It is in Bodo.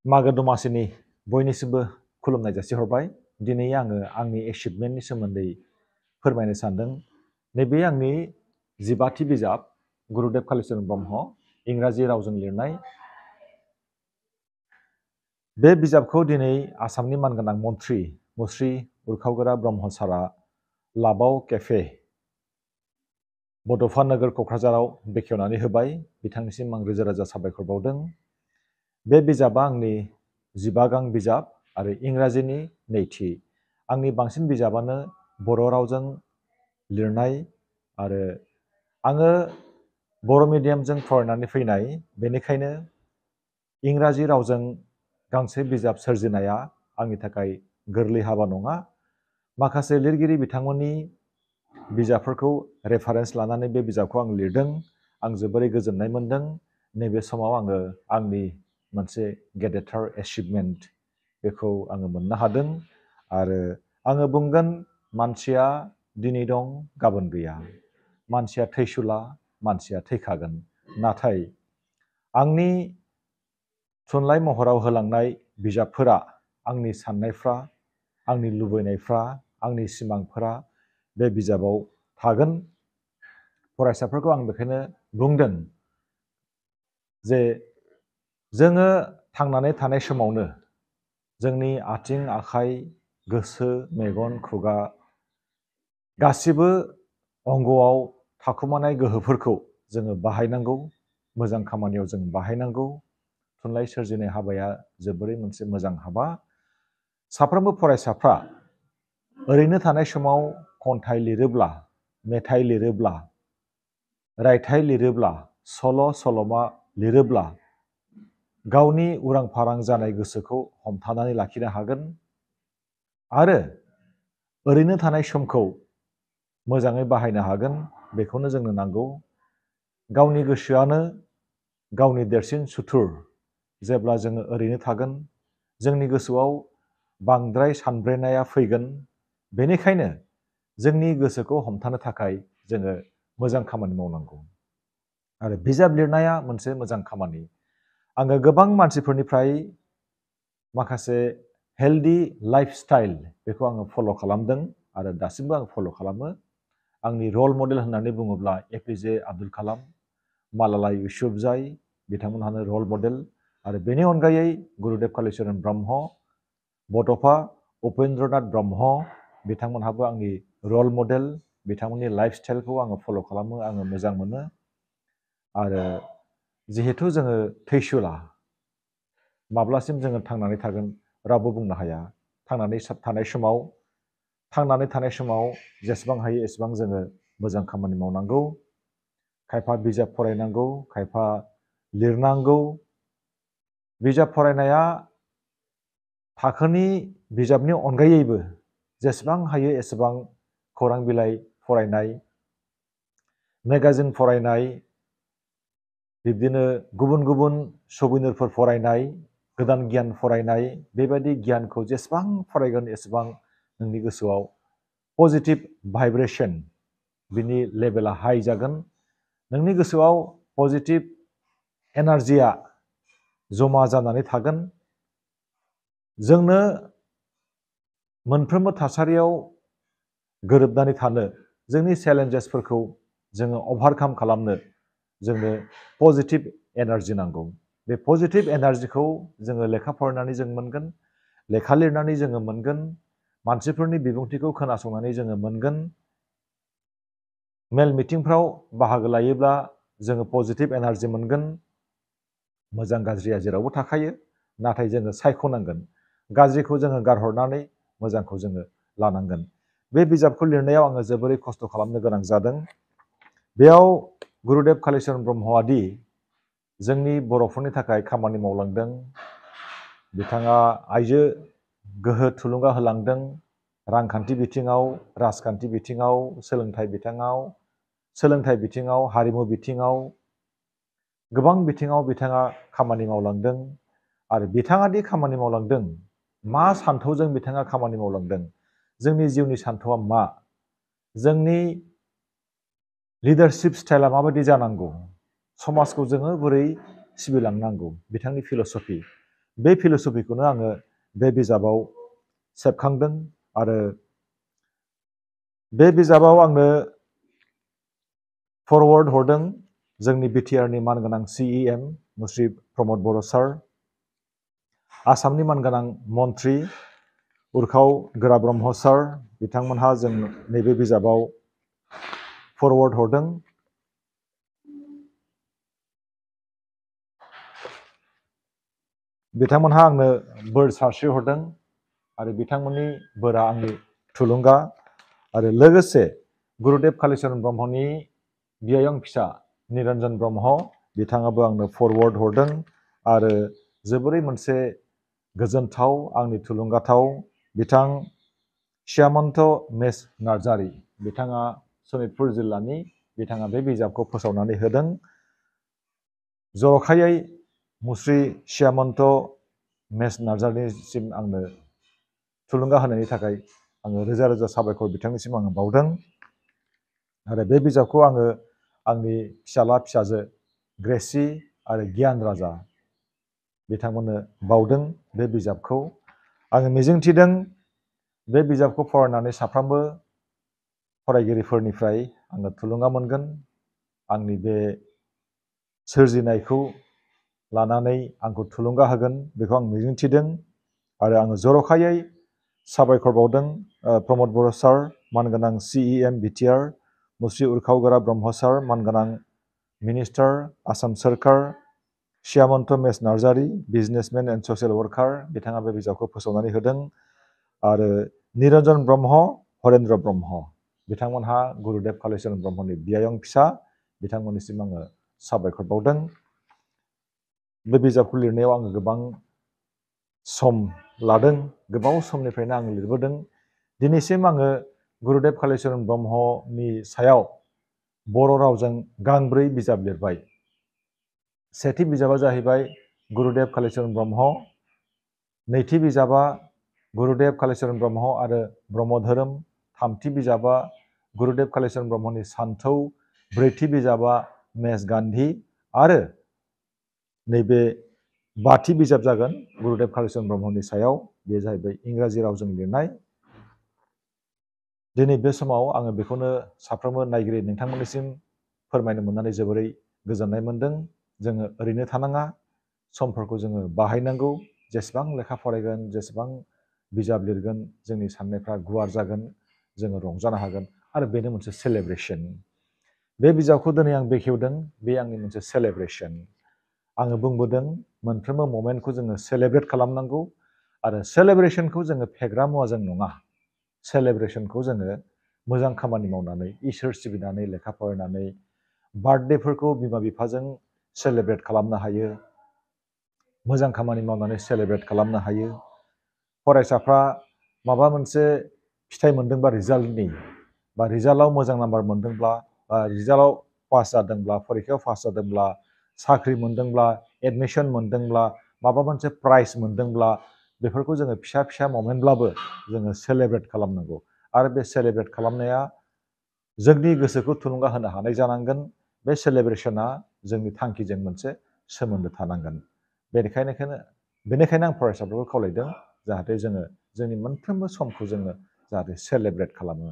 मागो दमासिनि बयनिसिमबो खुलुमनाय जासिहरबाय। दिनै आङो आंनि एचिभमेन्टनि सोमोन्दै फोरमायनो सानदों। नैबे आंनि 12थि बिजाब गुरुदेब कालीचरण ब्रह्म इंराजि रावजों लिरनाय। बे बिजाबखौ दिनै आसामनि मानगोनां मन्थ्रि मुस्रि उरखावगोरा ब्रह्म सारा लाबाव केफे बड'फा नोगोर क'क्राझाराव बेखेवनानै होबाय। बिथांनिसिम आं रोजा रोजा साबायखर बावदों। बे बिजाबा आंनि 12 गां बिजाब आरो इंराजिनि नैथि। आंनि बांसिन बिजाबानो बर' रावजों लिरनाय आरो आङो बर' मिडियामजों फरायनानै फैनाय, बेनिखायनो इंराजि रावजों गांसे बिजाब सोरजिनाया आंनि थाखाय गोरलै हाबा नङा। माखासे लिरगिरि बिथांमोननि बिजाबफोरखौ रेफारेन्स लानानै बे बिजाबखौ आं लिरदों। आं जोबोरै गोजोननाय मोनदों। नैबे समाव आङो आंनि मोनसे गेदेरथार एचिभमेन्ट बेखौ आङो मोननो हादों आरो आङो बुंगोन मानसिया दिनै दं गाबोन गैया। मानसिया थैसुला, मानसिया थैखागोन। नाथाय आंनि थुनलाइ महराव होलांनाय बिजाबफोरा, आंनि साननायफ्रा, आंनि लुबैनायफ्रा, आंनि सिमांफोरा बे बिजाबाव थागोन। फरायसाफोरखौ आं बेखायनो बुंदों जे जोङो थांनानै थानाय समावनो जोंनि आथिं, आखाइ, गोसो, मेगन, खुगा गासिबो अंगआव थाखुमानाय गोहोफोरखौ जोङो बाहायनांगौ। मोजां खामानियाव जों बाहायनांगौ। थुनलाइ सोरजिनाय हाबाया जोबोरै मोनसे मोजां हाबा। साफ्रोमबो फरायसाफ्रा ओरैनो थानाय समाव खन्थाइ लिरोब्ला, मेथाइ लिरोब्ला, रायथाइ लिरोब्ला, सल' सल'मा लिरोब्ला गावनि उरां फारां जानाय गोसोखौ हमथानानै लाखिनो हागोन आरो ओरैनो थानाय समखौ मोजाङै बाहायनो हागोन। बेखौनो जोंनो नांगौ। गावनि गोसोआनो गावनि देरसिन सुथुर। जेब्ला जोङो ओरैनो थागोन, जोंनि गोसोआव बांद्राय सानब्रेनाया फैगोन। बेनिखायनो जोंनि गोसोखौ हमथानो थाखाय जोङो मोजां खामानि मावनांगौ आरो बिजाब लिरनाया मोनसे मोजां खामानि। आङो गोबां मानसिफोरनिफ्राय माखासे हेल्दी लाइफ स्टाइल बेखौ आङो फल' खालामदों आरो दासिमबो आं फल' खालामो। आंनि रल मडेल होननानै बुङोब्ला एपिजे आब्दुल कालाम, मालाला इउसुफजाई बिथांमोनहानो रल मडेल आरो बेनि अनगायै गुरुदेब कालीचरण ब्रह्म, बड'फा उपेन्द्रनाथ ब्रह्म बिथांमोनहाबो आंनि रल मडेल। बिथांमोननि लाइफ स्टाइलखौ आङो फल' खालामो, आङो मोजां मोनो। आरो जिहेथु जोङो थैसुला, माब्लासिम जोङो थांनानै थागोन रावबो बुंनो हाया। थांनानै थानाय समाव जेसेबां हायो एसेबां जोङो मोजां खामानि मावनांगौ। खायफा बिजाब फरायनांगौ, खायफा लिरनांगौ। बिजाब फरायनाया थाखोनि बिजाबनि अनगायैबो जेसेबां हायो एसेबां खौरां बिलाइ फरायनाय, मेगाजिन फरायनाय, बिब्दिनो गुबुन गुबुन सबिनरफोर फरायनाय, गोदान गियान फरायनाय, बेबायदि गियानखौ जेसेबां फरायगोन एसेबां नोंनि गोसोआव पजिटिभ भाइब्रेसन बिनि लेभेला हाइ जागोन। नोंनि गोसोआव पजिटिभ एनार्जिया जमा जानानै थागोन। जोंनो मोनफ्रोमबो थासारियाव गोरोबनानै थानो, जोंनि चेलेन्जेसफोरखौ जोङो अभारकाम खालामनो जोंनो पजिटिभ एनार्जि नांगौ। बे पजिटिभ एनार्जिखौ जोङो लेखा फरायनानै जों मोनगोन, लेखा लिरनानै जोङो मोनगोन, मानसिफोरनि बिबुंथिखौ खोनासंनानै जोङो मोनगोन। मेल मिटिंफ्राव बाहागो लायोब्ला जोङो पजिटिभ एनार्जि मोनगोन। मोजां गाज्रिया जेरावबो थाखायो, नाथाय जोङो सायख'नांगोन। गाज्रिखौ जोङो गारहरनानै मोजांखौ जोङो लानांगोन। बे बिजाबखौ लिरनायाव आङो जोबोरै खस्थ' खालामनो गोनां जादों। बेयाव गुरुदेब कालीचरण ब्रह्मआदि जोंनि बर'फोरनि थाखाय खामानि मावलांदों। बिथाङा आइजो गोहो थुलुंगा होलांदों। रांखान्थि बिथिङाव, राजखान्थि बिथिङाव, सोलोंथाइ बिथिङाव, हारिमु बिथिङाव, गोबां बिथिङाव बिथाङा खामानि मावलांदों। आरो बिथाङा दि खामानि मावलांदों, मा सान्थौजों बिथाङा खामानि मावलांदों, जोंनि जिउनि सान्थौआ मा, जोंनि लिडारशिप स्टाइला माबायदि जानांगौ, समाजखौ जोङो बोरै सिबिलांनांगौ, बिथांनि फिल'सफि बे फिल'सफिखौनो आङो बे बिजाबाव सेबखांदों आरो बे बिजाबाव आंनो फरवार्ड हरदों जोंनि बिटिआरनि मानगोनां CEM मुस्रि प्रमद बर' सार, आसामनि मानगोनां मन्त्रि उर्खाव गोरा ब्रह्म सार, बिथांमोनहा जों नैबे बिजाबाव फरवार्ड हरदों। बिथांमोनहा आंनो बोर सारस्रि हरदों आरो बिथांमोननि बोरा आंनि थुलुंगा आरो लोगोसे गुरुदेब कालीचरण ब्रह्मनि बियायं फिसा निरन्जन ब्रह्म बिथाङाबो आंनो फरवार्ड हरदों आरो जोबोरै मोनसे गोजोनथाव आंनि थुलुंगाथाव बिथां श्यामन्त मेस नार्जारी बिथाङा सनितपुर जिल्लानि बिथाङा बे बिजाबखौ फोसावनानै होदों। जर'खायै मुस्रि श्यामन्त मेस नार्जारीनिसिम आंनो थुलुंगा होनायनि थाखाय आङो रोजा रोजा साबायखर बिथांनिसिम आङो बावदों आरो बे बिजाबखौ आङो आंनि फिसाला फिसाजो ग्रेसि आरो गियान राजा बिथांमोननो बावदों बे बिजाबखौ। आङो मिजिंथिदों बे बिजाबखौ फरायनानै साफ्रोमबो फरायगिरिफोरनिफ्राय आङो थुलुंगा मोनगोन, आंनि बे सोरजिनायखौ लानानै आंखौ थुलुंगा होगोन बेखौ आं मिजिंथिदों आरो आङो जर'खायै साबायखर बावदों प्रमद बर' सार मानगोनां CEM बिटिआर, मुस्रि उर्खाव गोरा ब्रह्म सार मानगोनां मिनिस्टार आसाम सोरखार, श्यामन्त मेस Narzary businessmen and social worker बिथाङा बे बिजाबखौ फोसावनानै होदों आरो निरन्जन ब्रह्म, हरेन्द्र ब्रह्म बिथांमोनहा गुरुदेब कालीचरण ब्रह्मनि बियायं फिसा बिथांमोननिसिम आङो साबायखर बावदों। बे बिजाबखौ लिरनायाव आङो गोबां सम लादों, गोबाव समनिफ्रायनो आं लिरबोदों। दिनैसिम आङो गुरुदेब कालीचरण ब्रह्मनि सायाव बर' रावजों गांब्रै बिजाब लिरबाय। सेथि बिजाबा जाहैबाय गुरुदेब कालीचरण ब्रह्म, नैथि बिजाबा गुरुदेब कालीचरण ब्रह्म आरो ब्रह्म धोरोम, थामथि बिजाबा गुरुदेब कालीचरण ब्रह्मनि सान्थौ, ब्रैथि बिजाबा मेस गान्धी आरो नैबे बाथि बिजाब जागोन गुरुदेब कालीचरण ब्रह्मनि सायाव, बेयो जाहैबाय इंराजि रावजों लिरनाय। दिनै बे समाव आङो बेखौनो साफ्रोमबो नायगिरि नोंथांमोननिसिम फोरमायनो मोननानै जोबोरै गोजोननाय मोनदों। जोङो ओरैनो थानाङा, समफोरखौ जोङो बाहायनांगौ, जेसेबां लेखा फरायगोन जेसेबां बिजाब लिरगोन जोंनि साननायफ्रा गुवार जागोन, जोङो रंजानो हागोन आरो बेनो मोनसे सेलेब्रेसन। बे बिजाबखौ दिनै आं बेखेवदों, बे आंनि मोनसे सेलेब्रेसन। आङो बुंबोदों मोनफ्रोमबो ममेन्टखौ जोङो सेलेब्रेट खालामनांगौ आरो सेलेब्रेसनखौ जोङो फेग्रा मुवाजों नङा, सेलेब्रेसनखौ जोङो मोजां खामानि मावनानै इसोर सिबिनानै लेखा फरायनानै बार्थडेफोरखौ बिमा बिफाजों सेलेब्रेट खालामनो हायो, मोजां खामानि मावनानै सेलेब्रेट खालामनो हायो। फरायसाफ्रा माबा मोनसे फिथाइ मोनदोंबा रिजाल्टनि बा रिजाल्टआव मोजां नाम्बार मोनदोंब्ला बा रिजाल्टआव पास जादोंब्ला फरिखायाव पास जादोंब्ला साख्रि मोनदोंब्ला एडमिसन मोनदोंब्ला माबा मोनसे प्राइज मोनदोंब्ला बेफोरखौ जोङो फिसा फिसा ममेन्टब्लाबो जोङो सेलेब्रेट खालामनांगौ आरो बे सेलेब्रेट खालामनाया जोंनि गोसोखौ थुलुंगा होनो हानाय जानांगोन। बे सेलेब्रेसना जोंनि थांखिजों मोनसे सोमोन्दो थानांगोन। बेनिखायनो आं फरायसाफोरखौ खावलायदों जाहाथे जोङो जोंनि मोनफ्रोमबो समखौ जोङो जाहाथे सेलेब्रेट खालामो।